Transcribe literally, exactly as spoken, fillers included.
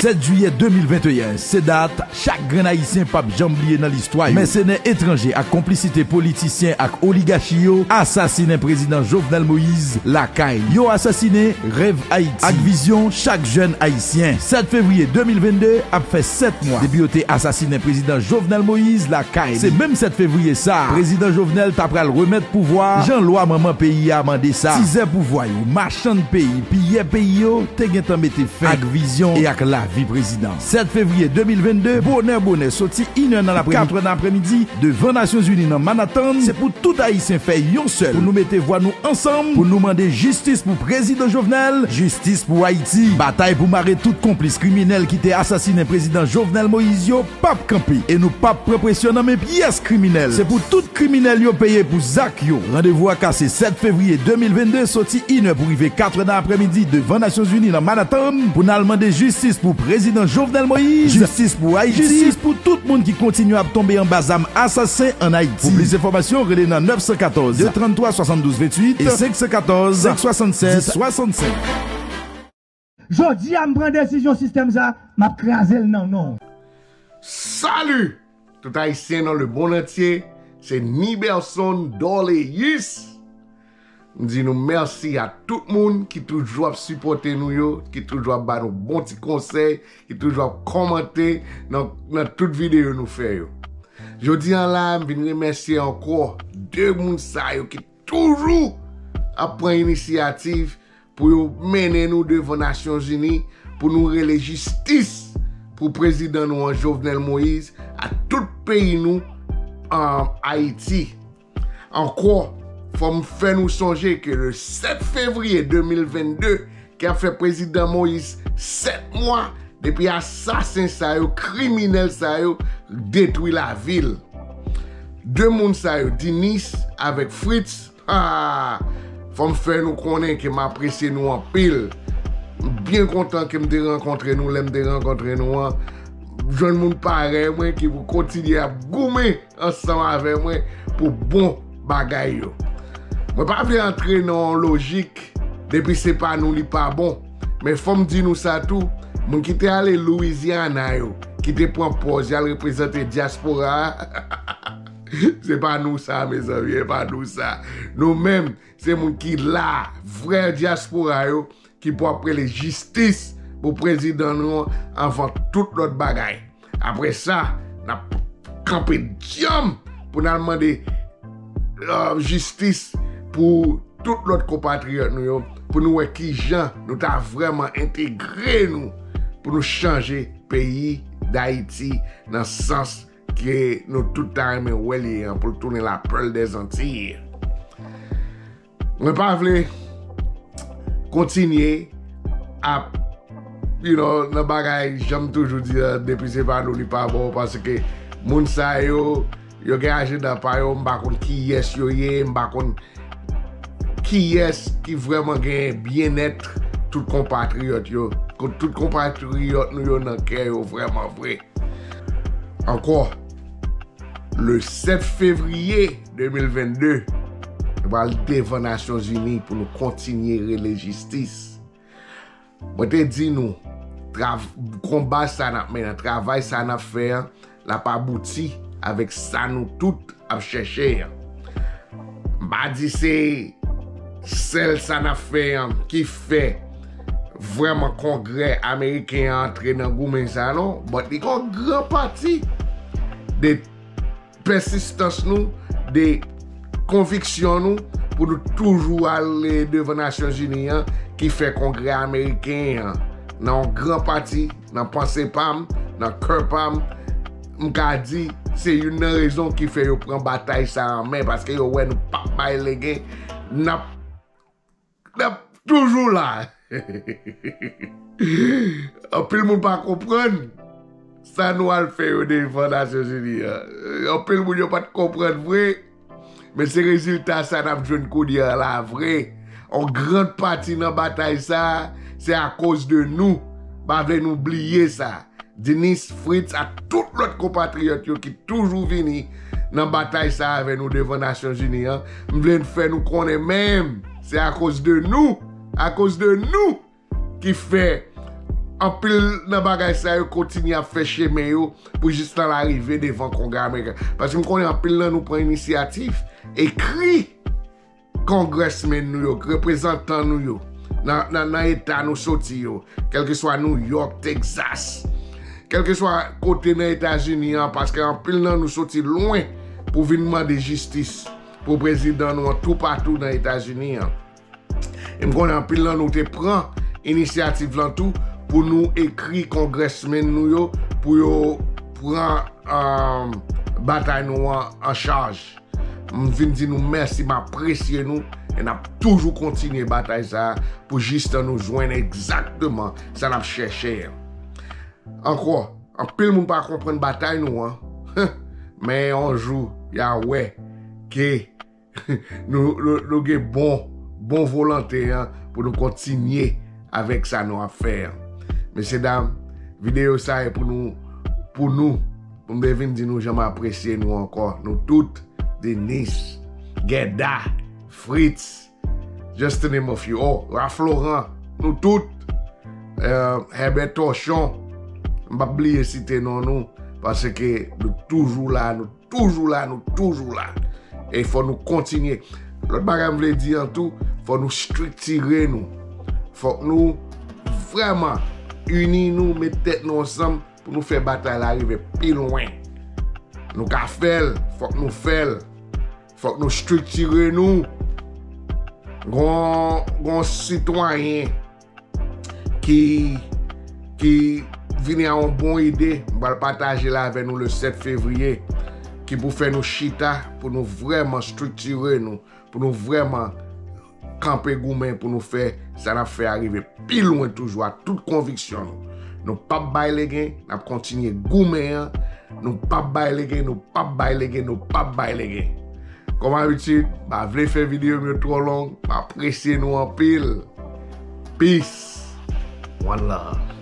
Sèt jiyè de mil venteyen, se dat chak grenn Ayisyen p ap janm bliye nan listwa yo. Mèsenè etranje ak konplisite politisyen ak oligachi yo asasinen Prezidan Jovenel Moïse lakay li. Yo asasinen rèv Ayiti ak vizyon chak jèn Ayisyen. Sèt fevriye de mil vennde ap fè sèt mwa depi yo te asasinen Prezidan Jovenel Moïse lakay li. Se menm sèt fevriye sa a, Prezidan Jovenel ta pral remèt pouvwa a jan lwa manman peyi a mande sa. Tizè pouvwa yo, machann peyi, piyè peyi yo te gentan mete fen ak vizyon e ak lavi prezidan. Sèt fevriye de mil vennde, bonè bonè, soti inè nan lapremidi, katrè nan aprèmidi, devan Nasyonzini nan Manhattan, se pou tout Ayisyen fè yon sèl, pou nou mete vwa nou ansanm, pou nou mande jistis pou Prezidan Jovenel, jistis pou Ayiti. Batay pou mare tout konplis kriminèl ki te asasinen Prezidan Jovenel Moïse yo p ap kanpe, e nou p ap pran presyon nan men pyès kriminèl. Se pou tout kriminèl yo peye pou zak yo. Randevou a kase sèt fevriye de mil vennde, soti inè pou rive katrè nan aprèmidi, devan Nasyonzini nan Manhattan, pou n al mande jistis pou Prezidan Jovenel Moïse, jistis pou Ayiti, jistis pou tout moun ki kontinye ap tonbe anba zam asasen ann Ayiti. Pou plis enfòmasyon, rele nan nèf san katòz, de trann twa, swasanndouz venntuit e senk san katòz, senk swasannsenk, swasannsèt. Jodi a, m pran desizyon, sistèm sa, m ap kraze l nan non. Salut tout Ayisyen nan le monde entier, se Niberson Dorléus. M di nou mèsi a tout moun ki toujou ap sipòte nou yo, ki toujou ap ba nou bon ti konsèy, ki toujou ap kòmante nan, nan tout videyo nou fè yo. Jodi a la, m vin remèsye ankò de moun sa yo ki toujou ap pran inisyativ pou yo mennen nou devan Nasyonzini, pou nou rele jistis pou prezidan nou an, Jovenel Moïse, a tout peyi nou an Ayiti. Ankò, fò m fè nou sonje ke le sèt fevriye de mil vennde, ki ap fè prezidan Moïse sèt mwa depi asasen sa yo, kriminèl sa yo detwi lavi l. De moun sa yo, Dinis avèk Fritz, ah, fò m fè nou konnen ke m apresye nou anpil. M byen kontan ke m te rankontre nou lè m te rankontre nou an. Jwenn moun parèy mwen ki pou kontinye ap goumen ansanm avè mwen pou bon bagay yo. Mwen pa vle antre nan yon lojik, depi se pa nou li pa bon. Men fò m di nou sa tou, moun ki te ale Louisiana yo, ki te pran pòz y al reprezante dyaspora a, se pa nou sa, mezanmi, se pa nou sa. Nou menm, se moun ki la, vrè dyaspora yo, ki pou ap rele jistis pou prezidan nou an avan tout lòt bagay. Apre sa, n ap kanpe dyanm pou n al mande, euh, jistis pou tout lòt konpatriyòt nou yo, pou nou wè kijan nou ta vrèman entegre nou, pou nou chanje peyi Dayiti nan sans ke nou tout ta renmen wè l ye an, pou l tounen la perle des Antilles. Mwen pa vle kontinye ap, you know, nan bagay, jan m toujou di a, depi se pa nou li pa bon, paske moun sa yo, yo gen ajanda pa yo, m pa konn kiyès yo ye, m pa konn kiyès ki vrèman gen byennèt tout konpatriyòt yo, tout konpatriyòt nou yo nan kè yo vrèman vre. Ankò, le sèt fevriye de mil vennde, nou pral devan Nasyonzini pou nou kontinye rele jistis. Mwen te di nou, trav-, konba sa n ap mennen, travay sa n ap fè an, l ap abouti avèk sa nou tout ap chèche an. M pa di se sèl sa n ap fè an ki fè vrèman Kongrè ameriken an antre nan goumen sa non, but li gen yon gran pati de pèsistans nou, de konviksyon nou, pou nou toujou ale devan Nasyonzini an, ki fè Kongrè ameriken an, nan yon gran pati, nan panse pa m, nan kè pa m, m ka di, se youn nan rezon ki fè yo pran batay sa an men, paske yo wè nou p ap bay legen, n ap, n ap toujou la. Anpil moun pa konprann sa nou al fè yo devan Nasyonzini an. Anpil moun yo pa t konprann vre, men se rezilta sa n ap jwenn kounye a la vre. Yon gran pati nan batay sa, se akoz de nou. Pa vle nou bliye sa. Dinis, Fritz ak tout lòt konpatriyòt yo ki toujou vini nan batay sa avè nou devan Nasyonzini an, m vle n fè nou konnen menm, se akoz de nou, akoz de nou ki fè Anpil nan bagay sa yo kontinye ap fè chemen yo pou jis nan larive devan Kongrè Ameriken. Paske m konnen anpil nan nou pran inisyativ, ekri congressmen nou yo, reprezantan nou yo, nan, nan, nan eta nou soti yo, kèlkeswa New York, Texas, kèlkeswa kote nan Etazini an, paske anpil nan nou soti lwen pou vin mande jistis pou prezidan nou an toupatou nan Etazini an. E m konnen anpil nan nou te pran inisyativ lan tou pou nou ekri congressmen nou yo, pou yo pran, um, batay nou an an chaj. M vin di nou mèsi, m apresye nou, e n ap toujou kontinye batay sa a pou jis tan nou jwenn egzakteman sa n ap chèche an. Ankò, anpil moun pa konprann batay nou an, men yon jou, y a wè ke nou, nou, nou gen bon, bon volonte an pou nou kontinye avèk sa nou ap fè an. Mesye dam, videyo sa e pou nou, pou nou, pou m te vin di nou jan m apresye nou ankò, nou tout, Denis, Gèda, Fritz, just to name a few. Oh, Ralph Laurent, nou tout, euh, Herbert Torchon, m p ap bliye site non nou, paske nou toujou la, nou toujou la, nou toujou la. E fò nou kontinye. Lòt bagay m vle di an tou, fò nou estriktire nou. Fòk nou vrèman ini nou, met tèt nou ansanm pou nou fè batay la rive pi lwen. Nou ka fè l, fòk nou fè l. Fòk nou estriktire nou. Gon, gon sitwayen ki, ki vini a yon bon ide, m pral pataje l avè nou le sèt fevriye, ki pou fè nou chita, pou nou vrèman estriktire nou, pou nou vrèman kanpe goumen, pou nou fè sa n ap fè a rive pi lwen toujou ak tout konviksyon nou. Nou p ap bay legen, n ap kontinye goumen an. Nou p ap bay legen, nou p ap bay legen, nou p ap bay legen. Kòm abitid, m pa vle fè videyo m yo twò long. M apresye nou anpil. Peace. One love.